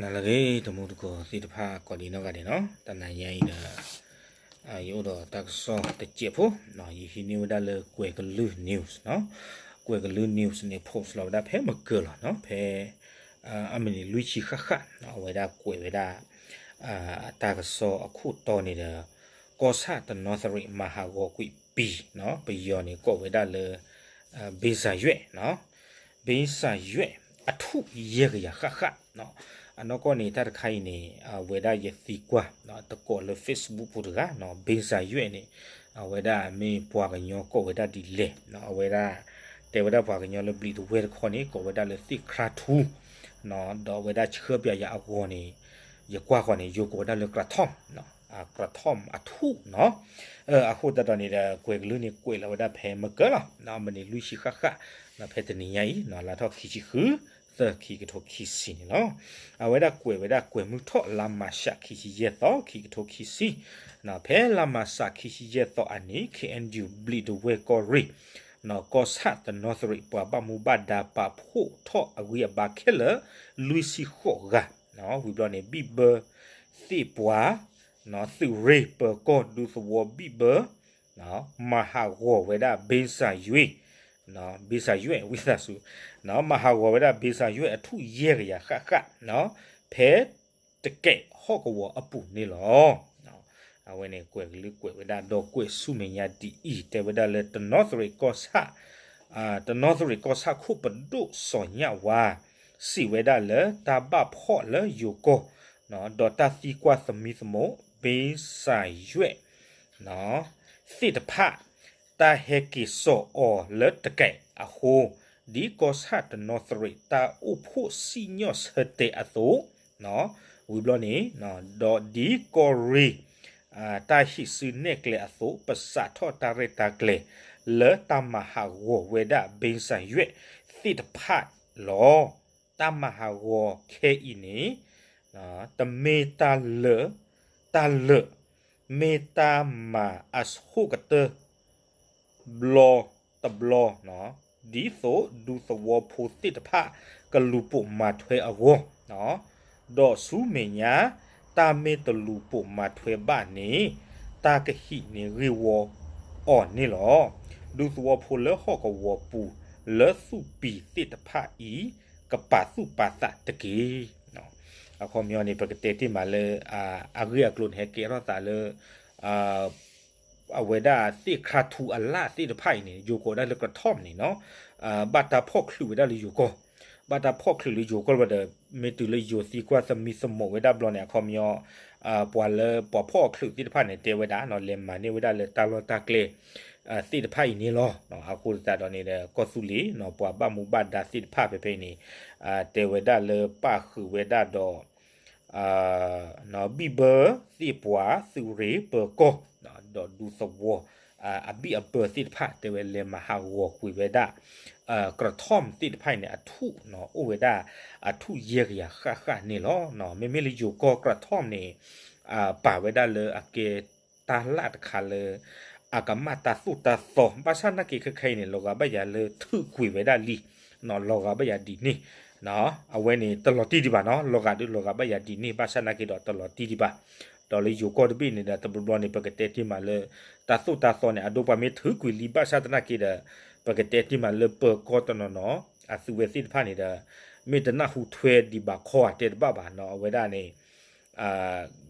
နၤလၢအဂ့ၤ တံၤသကိးသ့ၣ်တဖၣ် ကိးဒံးနီၢ်ဂၤဒဲးနီၤ, တနံၤညါအံၤဒီး ယအိၣ်ဒီးတၢ်ကစီၣ်တစဲးဖိ, ယဟံးန့ၢ်ဝဲဒၣ်လၢကွဲၤကလုၢ် news နီၤ, ကွဲၤကလုၢ် news န့ၣ် post လီၤဝဲဒၣ်ဖဲမုၢ်ကၢၤလီၤနီၤ, ဖဲ အမံးနံးလွံၢ်ဆံဃၣ်ဃၣ် အဝဲဒၣ်ကွဲးဝဲဒၣ် တၢ်ကစီၣ်အခိၣ်တီန့ၣ်ဒီး ကီၢ်ဆၣ်တနီသရံးမၤဟးဂီၤကွံာ်ပံၤနီၤ, ပယီၤန့ၣ်ကိးဝဲဒၣ်လၢ ဘ့စၣ်ယွဲၣ်နီၤ, ဘ့စၣ်ယွဲၣ် အထူၣ်ယဲၢ်ကယၤဃၣ်ဃၣ်နီၤ, အနီၢ်ကီၢ်န့ၣ် တၢ်တခါအံၤန့ၣ် အဝဲဒၣ်ယသံကွၢ် တကိးလၢ Facebook ဖိတဂၤနီၤ, ဘ့စၣ်ယွဲၣ်န့ၣ် အဝဲဒၣ်မ့ၢ်ပှၤကညီကိးဝဲဒၣ်ဒ်လဲၣ်, အဝဲဒၣ် တဲဝဲဒၣ်ပှၤကညီလၢဘျံးတဝဲၢ်တခီန့ၣ် ကိးဝဲဒၣ်လၢသ့ၣ်ခရါထူ ဒီးအဝဲဒၣ်ဆှၢပၠးယၤအဂီၤန့ၣ် ယကွၢ်ဃီန့ၣ် ယိၤကိးဝဲဒၣ်လၢ ကရၤထီၣ်မ ကရၤထီၣ်မအထူၣ်နီၤ, အဃိသတးဒီးန့ၣ်ဒီး ကွဲၤကလုၢ်န့ၣ်ကွဲးလီၤဝဲဒၣ်ဖဲမုၢ်ကၢၤလီၤ, မံးနံးလွံၢ်ဆံဃၣ်ဃၣ် ဖဲတနံၤညါအံၤ လါထီၣ်ခံဆံဃု သၢ ခံကထိခံဆံန့ၣ်လီၤ. အဝဲဒၣ်ကွဲးဝဲဒၣ်ကွဲၤမုၢ်ထီၣ် လါမးရှးခံဆံယဲၢ်သီ ခံကထိခံဆံ, ဖဲလါမးရှးခံဆံယဲၢ်သီအနံၤ ခ့ၣ်အဲၣ်ယူၣ် ဘျံးတဝဲၢ်ကီၢ်ရ့ၣ် ကီၢ်ဆၣ်တနီသရံး ပှၤဘၣ်မူဘၣ်ဒါပာ်ဖှိၣ်ထီၣ်အဂံၢ်အဘါခဲလၢာ် လွံၢ်ဆံဃိးဂၤ, ဝံၤဘျီန့ၣ် ဘံၣ်ဘၢသ့ၣ်ပှၢ် သုးရ့ၣ်ပၢၤကီၢ်ဒူသဝီဘံၣ်ဘၢ မၤဟးဂီၤဝဲဒၣ်ဘ့စၣ်ယွဲၣ်, ဘ့စၣ်ယွဲၣ် ဝံသးစူၤ, မၤဟးဂီၤဝဲဒၣ်ဘ့စၣ်ယွဲၣ်အထူၣ်ယဲၢ်ကယၤဃၣ်ဃၣ်, ဖဲတကဲးဟီၣ်ကဝီၤအပူၤန့ၣ်လီၤ. အဝဲန့ၣ်ကွဲၤကလုၢ်ကွဲးဝဲဒၣ် ဒီးကွဲးဆူမဲာ်ညါဒ်အံၤ တဲဝဲဒၣ်လၢတနီသရံးကီၢ်ဆၣ် တနီသရံးကီၢ်ဆၣ်ခိၣ်ပဒိၣ်စီၤညၣ်ဝါ စံးဝဲဒၣ်လၢတၢ်ဘၣ်ဖီၣ်လၢယိၤကီၢ် ဒီးတၢ်သံကွၢ်သမံသမိး ဘ့စၣ်ယွဲၣ် သ့ၣ်တဖၣ် တၢ်ဟဲက့ၤစိာ်အီၤလၢတကဲးအဃိ, ဒ်ကီၢ်ဆၣ်တနီသရံးတၢ်အိၣ်ဖှိၣ်စံၣ်ညီၣ်ဆၢတဲာ်အသိး, ဝံၤဘျီန့ၣ် ဒီးဒ်ကီၢ်ရ့ၣ် တၢ်ဟံးစုနဲၣ်ကျဲအသိး ပစးထီၣ်တၢ်ရဲၣ်တၢ်ကျဲၤ လၢတၢ်မၤဟးဂီၤဝဲဒၣ်ဘ့စၣ်ယွဲၣ်သ့ၣ်တဖၣ်လီၤ. တၢ်မၤဟးဂီၤခဲအံၤန့ၣ် တမ့ၢ်တၢ်လၢာ်, တၢ်လၢာ်, မ့ၢ်တၢ်မၤအဆိကတၢၢ် ဘျီတဘျီ, ဒ်သိးဒူသဝီဖိသ့ၣ်တဖၣ်ကလူၤပိာ်မၤထွဲအဂီၢ်, ဒီးဆူမဲာ်ညါ တၢ်မ့ၢ်တလူၤပိာ်မၤထွဲဘၣ်န့ၣ် တၢ်ကဟံးန့ၢ်ဂ့ၢ်ဝီအီၤန့ၣ်လီၤ. ဒူသဝီဖိလၢဟီၣ်ကဝီၤပူၤလၢသူၣ်ပံၤသ့ၣ်တဖၣ်အံၤ ကပာ်သူၣ်ပာ်သးတက့ၢ်. အခီပညီန့ၣ် ပကတဲတ့ၢ်မးလၢ အဂ့ၢ်အကျိၤန့ၣ် ဟဲကဲထီၣ်သးလၢ အဝဲဒၣ်သ့ၣ်ခရါထူအလၣ်သ့ၣ်တဖၣ်အံၤန့ၣ် ယိၤကိးဝဲဒၣ်လၢကရၤထီၣ်မန့ၣ်နီၤ, ဘၣ်တၢ်ဖီၣ်ချုးဝဲဒၣ်လၢယိၤကီၢ်, ဘၣ်တၢ်ဖီၣ်ချုးလၢယိၤကီၢ်လီၤဒီး မ့ၢ်တုၤလၢယိၤသံကွၢ်သမံသမိးဝဲဒၣ်ဘျီန့ၣ် အခီပညီ ပှၤလၢပှၤဖီၣ်ချုးသ့ၣ်တဖၣ်န့ၣ် တဲဝဲဒၣ် လဲၤမၤန့ၢ်ဝဲဒၣ်လၢတၢ်လီၢ်တၢ်ကျဲ သ့ၣ်တဖၣ်အံၤန့ၣ်လီၤ. အဃိသတးဒီးန့ၣ်ဒီး ကီၢ်သူလ့ၤ ပှၤဘၣ်မူဘၣ်ဒါသ့ၣ်တဖၣ်ဖဲဖဲအံၤန့ၣ် တဲဝဲဒၣ်လၢပၣ်ဃုာ်ဝဲဒၣ်ဒီး ဘံၣ်ဘၢသ့ၣ်ပှၢ် သုးရ့ၣ်ပၢၤကီၢ် ဒီးဒူသဝီ အဘံၣ်အဘၢသ့ၣ်တဖၣ် တဲဝဲလဲၤမၤဟးဂီၤကွံာ်ဝဲဒၣ် ကရၤထီၣ်သ့ၣ်တဖၣ်အံၤန့ၣ် အထူၣ် အိၣ်ဝဲဒၣ် အထူၣ်ယဲၢ်ကယၤဃၣ်ဃၣ်န့ၣ်လီၤ. မ့မ့ၢ်လၢယိၤကီၢ်ကရၤထီၣ်န့ၣ် ပာ်ဝဲဒၣ်လၢအကဲတၢ်လၣ်တခါလၢ အကမၣ်တၢ်သိၣ်တၢ်သီ ဘၣ်ဆၣ်နာ်က့ခဲခဲအံၤန့ၣ် လီၤဂာ်ဘၣ်ယၤလၢထုးကွံာ်ဝဲဒၣ်လံ လီၤဂာ်ဘၣ်ယၤဒ်န့ၣ် အဝဲန့ၣ်တလီၤတံၢ်ဒံးဘၣ်နီၤ, လီၤဂာ်ဒုးလီၤဂာ်ဘၣ်ယၤဒ်န့ၣ် ဘၣ်ဆၣ်နာ်က့ဒီးတလီၤတံၢ်ဒံးဘၣ်. ဒီးလၢယိၤကီၢ်တဘ့ၣ်န့ၣ်ဒီး တဘျီဘျီန့ၣ် ပကတဲတ့ၢ်မးလၢ တၢ်သိၣ်တၢ်သီန့ၣ် အဒိပှၤမ့ၢ်ထုးကွံာ်လံ ဘၣ်ဆၣ်သနာ်က့ဒီး ပကတဲတ့ၢ်မးလၢပၢၤကီၢ်တနီၤနီၤ အသုဝဲသ့ၣ်တဖၣ်န့ၣ်ဒီး မ့ၢ်တနၢ်ဟူထွဲဒံးဘၣ်ခီဧါတဲတဘၣ်ဘၣ်နီၤ, အဝဲဒၣ်န့ၣ်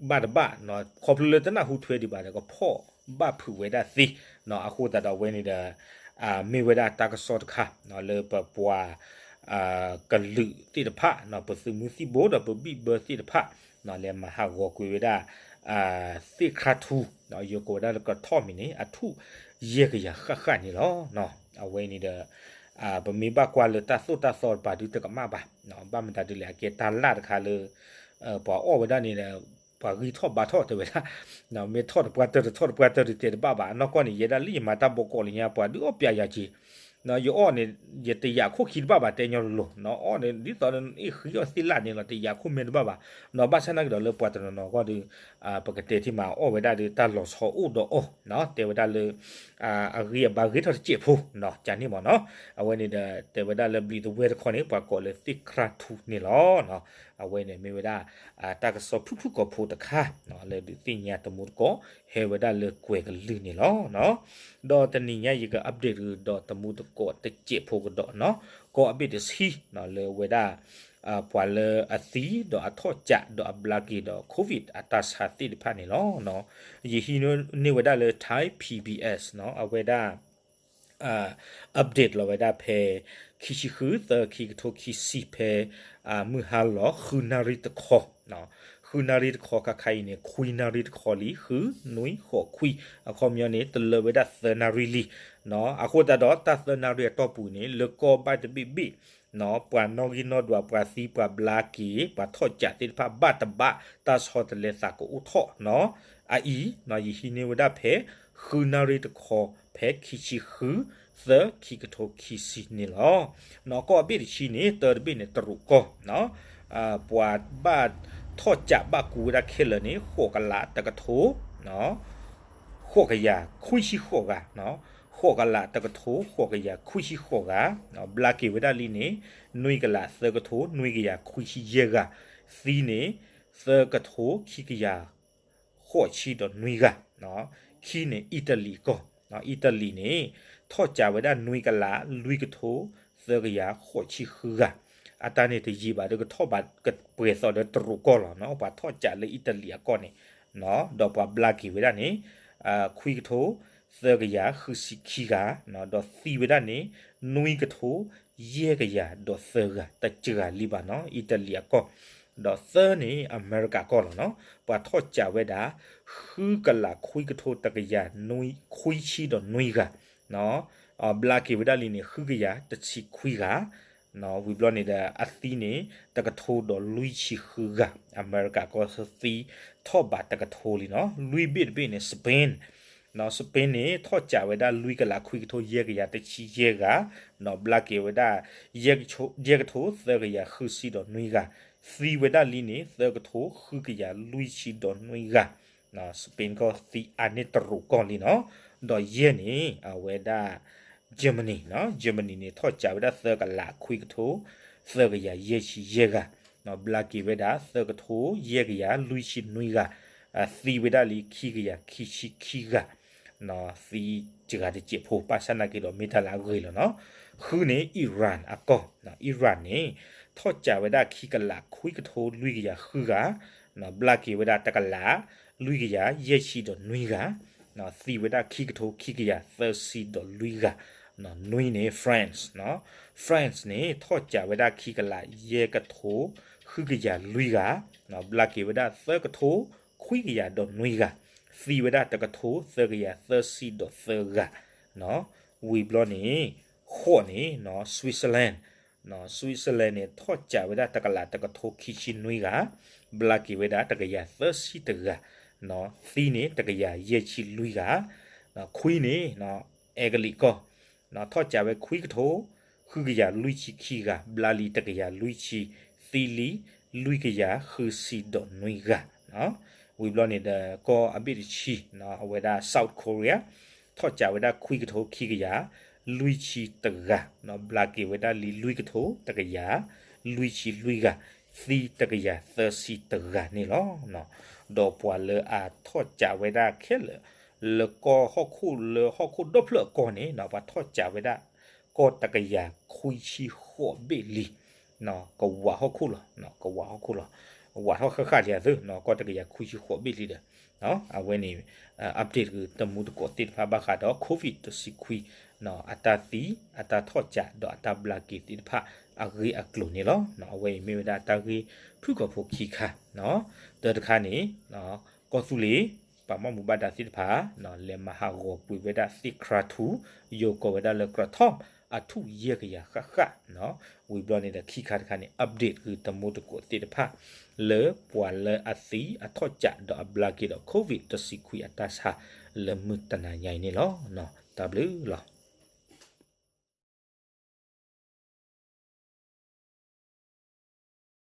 ဘၣ်တဘၣ် ခီဖျိလၢတနၢ်ဟူထွဲဒံးဘၣ်ဒီး ကဖီၣ်ဘၣ်ဖုးဝဲဒၣ်သ့ အဃိသတးဒီးအဝဲန့ၣ်ဒီး မ့ၢ်ဝဲဒၣ်တၢ်ကစီၣ်တခါ လၢပပှၤ ကလုာ်သ့ၣ်တဖၣ် ပသုးမုၢ်သံၣ်ဘိဒီးပဘံၣ်ဘၢသ့ၣ်တဖၣ် လဲၤမၤဟးဂီၤကွံာ်ဝဲဒၣ် သ့ၣ်ခရါထူ ယိၤကိးဝဲဒၣ်လၢကရၤထီၣ်မ့ၢ်န့ၣ် အထူၣ်ယဲၢ်ကယၤဃၣ်ဃၣ်န့ၣ်လီၤ. အဝဲန့ၣ်ဒီး ပမ့ၢ်ဘၣ်ကွၢ်လၢတၢ်သိၣ်တၢ်သီတပၤဒုးတကမၣ်ဘၣ်, ဘၣ်မတၤဒ်လဲၣ် အကဲတၢ်လၣ်တခါလၢ ပှၤအီၣ်ဝဲဒၣ်န့ၣ်ဒီး ပှၤဂံၢ်ထီၣ်ဘါထီၣ်တဲဝဲဒၣ်, မ့ၢ်ထီၣ်တပှၢ်တၢၢ်တထီၣ်တပှၢ်တၢၢ်ဒုးတဲတဘၣ်ဘၣ်, အနီၢ်ကီၢ်န့ၣ် ယဲဒၣ်လၢယမၤတၢ်ဘီကီးလၢညါ ပှၤဒုးအီၣ်ပျးယၤက့ၤ ယအီၣ်န့ၣ် ယတယာ်ခိၣ်ခံတဘၣ်ဘၣ် တဲညီလိၤလိၤ, အီၣ်န့ၣ် ဒ်သိးအ့ၣ်ဃံအီၣ်သ့ၣ်လၣ်န့ၣ်လီၤ, တယာ်ခိၣ်မဲတဘၣ်ဘၣ်, ဘၣ်ဆၣ်နာ်က့ဒီးလၢပှၤတနီၤနီၤအဂီၢ်ဒီး ပကတဲထံမးအီၣ်ဝဲဒၣ်ဒီးတၢ်လီၤဆီအိၣ်ဒီးအီၤ, တဲဝဲဒၣ်လၢ အဂံၢ်အဘါဂ့ၤထီၣ်တစဲးဖိ ကန့ၣ်မ့ၢ်နီၤ, အဝဲန့ၣ်ဒီးတဲဝဲဒၣ်လၢဘျံးသဝဲတခီန့ၣ် ပှၤကိးလၢသ့ၣ်ခရၣ်ထူန့ၣ်လီၤ. အဝဲန့ၣ်မ့ၢ်ဝဲဒၣ် တၢ်ကစီၣ်ဖုၣ်ဖုၣ်ကိာ်ဖိတခါ လၢဒုးသ့ၣ်ညါတမူတကိး ဟဲဝဲဒၣ်လၢကွဲၤကလုၢ်န့ၣ်လီၤ. ဒီးတနံၤညါယက update ဒီးတမူတကိးတစဲးဖိကဒီးနီၤ, ကီၢ်အဘ့ၣ်တဆံ လၢဝဲဒၣ် ပှၤလၢအသံဒီးအထီၣ်ကးဒီးအဘျါက့ၤဒီး COVID အတၢ်ဆါသ့ၣ်တဖၣ်န့ၣ်လီၤ. ယဟံးန့ၢ်ဝဲဒၣ်လၢ Thai PBS နီၤ, အဝဲဒၣ် update လီၤဝဲဒၣ်ဖဲ ခံဆံဃု သၢ ခံကထိခံဆံ ဖဲ မုၢ်ဟါလီၤ ဃုနၣ်ရံၣ်တခီ, ဃုနၣ်ရံၣ်တခီ ခါခါအံၤန့ၣ် ခွံနၣ်ရံၣ်တခီလံ, ဃု နွံ ဃိး ခွံ, အခီပညီန့ၣ် တလၢဝဲဒၣ်သၢနၣ်ရံၣ်လံ. အဃိသတးဒီးတၢ်သၢနၣ်ရံၣ်အတီၢ်ပူၤန့ၣ် လၢကီၢ်ဘၣ်တဘ့ၣ်ဘ့ၣ် ပှၤနီၣ်ဂံၢ်နီၣ်ဒွး ပှၤသံ ပှၤဘျါက့ၤ ပှၤထီၣ်ကးသ့ၣ်တဖၣ် ဘၣ်တဘၣ် တၢ်ဆီတလဲသးကအိၣ်ထီၣ်နီၤ. အအံၤ ယဟံးန့ၢ်ဝဲဒၣ်ဖဲ ဃုနၣ်ရံၣ်တခီ ဖဲခံဆံဃု သၢ ခံကထိခံဆံန့ၣ်လီၤ. နီၤ ကီၢ်အဘ့ၣ်တဆံန့ၣ် တၢတဘ့ၣ်န့ၣ် တရူးကီၢ်နီၤ, ပှၤဘၣ်ထီၣ်ကးဘၣ်ကူဝဲဒၣ်ခဲလၢာ်န့ၣ် ဃိးကလးတကထိ ဃိးကယၤခွံဆံဃိးဂၤ, ဃိးကလးတကထိ ဃိးကယၤခွံဆံဃိးဂၤ, ဘျါက့ၤဝဲဒၣ်လံန့ၣ် နွံကလးသၢကထိ နွံကယၤခွံဆံယဲၢ်ဂၤ, သံန့ၣ် သၢကထိခံကယၤ ဃိးဆံဒီးနွံဂၤ, ခံန့ၣ် အံၣ်တလံးအကီၢ်, အံၣ်တလံးန့ၣ် ထီၣ်ကးဝဲဒၣ်နွံကလး လွံၢ်ကထိ သၢကယၤဃိးဆံဃုဂၤ, အတၢ်န့ၣ်တယံာ်ဘၣ်ဒီး ကထီၣ်ဘးကပှဲၤသိးဒီးတရူးကီၢ်လီၤနီၤ, ပှၤထီၣ်ကးလၢအံၣ်တလံးအကီၢ်န့ၣ်, ဒီးပှၤဘျါက့ၤဝဲဒၣ်န့ၣ် ခွံကထိ သၢကယၤဃုဆံခံဂၤ, ဒီးသံဝဲဒၣ်န့ၣ် နွံကထိ ယဲၢ်ကယၤဒီးသၢဂၤ, တစှၤလံဘၣ်နီၤ အံၣ်တလံးအကီၢ်, ဒီးသၢန့ၣ် အမဲရကၤကီၢ်လီၤနီၤ, ပှၤထီၣ်ကးဝဲဒၣ် ဃုကလးခွံကထိ တကယၤခွံဆံဒီးနွံဂၤ, ဘျါက့ၤဝဲဒၣ်လံန့ၣ် ဃုကယၤတဆံခွံဂၤ, ဝံၤဘျီန့ၣ်ဒီး အသံန့ၣ် တကထိဒီးလွံၢ်ဆံဃုဂၤ, အမဲရကၤကီၢ်သံထီၣ်ဘးတကထိလံနီၤ, လွံၢ်ဘ့ၣ်တဘ့ၣ်န့ၣ် Spain, Spain န့ၣ် ထီၣ်ကးဝဲဒၣ် လွံၢ်ကလးခွံကထိ ယဲၢ်ကယၤတဆံယဲၢ်ဂၤ, ဘျါက့ၤဝဲဒၣ် ယဲၢ်ကထိ သၢကယၤဃုဆံဒီးနွံဂၤ, သံဝဲဒၣ်လံန့ၣ် သၢကထိ ဃုကယၤလွံၢ်ဆံဒီးနွံဂၤ, Spain ကီၢ်သံအါန့ၢ်တရူးကီၢ်လံနီၤ, ဒီးယဲၢ်န့ၣ် အဝဲဒၣ် Germany, Germany န့ၣ် ထီၣ်ကးဝဲဒၣ် သၢကလးခွံကထိ သၢကယၤယဲၢ်ဆံယဲၢ်ဂၤ, ဘျါက့ၤဝဲဒၣ် သၢကထိ ယဲၢ်ကယၤလွံၢ်ဆံနွံဂၤ, သံဝဲဒၣ်လံ ခံကယၤခံဆံခံဂၤ, သံစှၤတစဲးဖိ ဘၣ်ဆၣ်နာ်က့ဒီး မ့ၢ်တၢ်လၢအဂ့ၤလီၤနီၤ, ဃုန့ၣ် Iran အကီၢ်, Iran န့ၣ် ထီၣ်ကးဝဲဒၣ် ခံကလးခွံကထိ လွံၢ်ကယၤဃုဂၤ, ဘျါက့ၤဝဲဒၣ် တကလး လွံၢ်ကယၤယဲၢ်ဆံဒီးနွံဂၤ, သံဝဲဒၣ် ခံကထိ ခံကယၤသၢဆံဒီးလွံၢ်ဂၤ, နွံန့ၣ် France, France န့ၣ် ထီၣ်ကးဝဲဒၣ် ခံကလး ယဲၢ်ကထိ ဃုကယၤလွံၢ်ဂၤ, ဘျါက့ၤဝဲဒၣ် သၢကထိ ခွံကယၤဒီးနွံဂၤ, သံဝဲဒၣ် တကထိ သၢကယၤသၢဆံဒီးသၢဂၤ, ဝံၤဘျီန့ၣ် ဃိးန့ၣ် Switzerland, Switzerland န့ၣ် ထီၣ်ကးဝဲဒၣ် တကလး တကထိ ခံဆံနွံဂၤ, ဘျါက့ၤဝဲဒၣ် တကယၤသၢဆံတဂၤ, သံန့ၣ် တကယၤယဲၢ်ဆံလွံၢ်ဂၤ, ခွံန့ၣ် အဲကလံးကီၢ်, ထီၣ်ကးဝဲ ခွံကထိ ဃုကယၤလွံၢ်ဆံခံဂၤ, ဘျါလံ တကယၤလွံၢ်ဆံ, သံလံ လွံၢ်ကယၤဃုဆံဒီးနွံဂၤ, ဝံၤဘျီန့ၣ်ဒီး ကီၢ်အဘ့ၣ်တဆံ အဝဲဒၣ် South Korea ထီၣ်ကးဝဲဒၣ် ခွံကထိ ခံကယၤ လွံၢ်ဆံတဂၤ, ဘျါက့ၤဝဲဒၣ်လံ လွံၢ်ကထိ တကယၤ လွံၢ်ဆံလွံၢ်ဂၤ, သံ တကယၤသၢဆံတဂၤန့ၣ်လီၤ. ဒီးပှၤလၢအထီၣ်ကးဝဲဒၣ်ခဲလၢာ် လၢကီၢ်ဟီၣ်ခိၣ် လၢဟီၣ်ခိၣ်ဒီဖျၢၣ်အကီၢ်န့ၣ် ပှၤထီၣ်ကးဝဲဒၣ် ကီၢ်တကယၤခွံဆံဃိးဘ့ၣ်လံ ကဝးဟီၣ်ခိၣ်လီၤ, ကဝးဟီၣ်ခိၣ်လီၤ, ဝးထီၣ်ဃၣ်ဃၣ်လံအသ့ ကီၢ်တကယၤခွံဆံဃိးဘ့ၣ်လံဒီး အဝဲန့ၣ် update တမူတကိးသ့ၣ်တဖၣ်ဘၣ်ဃးဒီး COVID တဆံခွံ အတၢ်သံ အတၢ်ထီၣ်ကး ဒီးအတၢ်ဘျါက့ၤသ့ၣ်တဖၣ် အဂ့ၢ်အကျိၤန့ၣ်လီၤ. အဝဲအံၤမ့ၢ်ဝဲဒၣ်တၢ်ဂ့ၢ်ဖုၣ်ကိာ်ဖိခံခါ, တၢတခါန့ၣ် ကီၢ်သူလ့ၤ ပှၤမၤမူဘၣ်ဒါသ့ၣ်တဖၣ် လဲၤမၤဟးဂီၤကွံာ်ဝဲဒၣ်သ့ၣ်ခရါထူ ယိၤကိးဝဲဒၣ်လၢ ကြးထောက် အထူၣ်ယဲၢ်ကယၤဃၣ်ဃၣ်, ဝံၤဘျီန့ၣ်ဒီးခံခါတခါန့ၣ် update ဂ့ၤတမူတကိးသ့ၣ်တဖၣ် လၢပှၤလၢအသံအထီၣ်ကးဒီးအဘျါက့ၤဒီး COVID တဆံခွံအတၢ်ဆါ လၢမုၢ်တနၤညါအံၤန့ၣ်လီၤ. တၢ်ဘျုးလီၤ.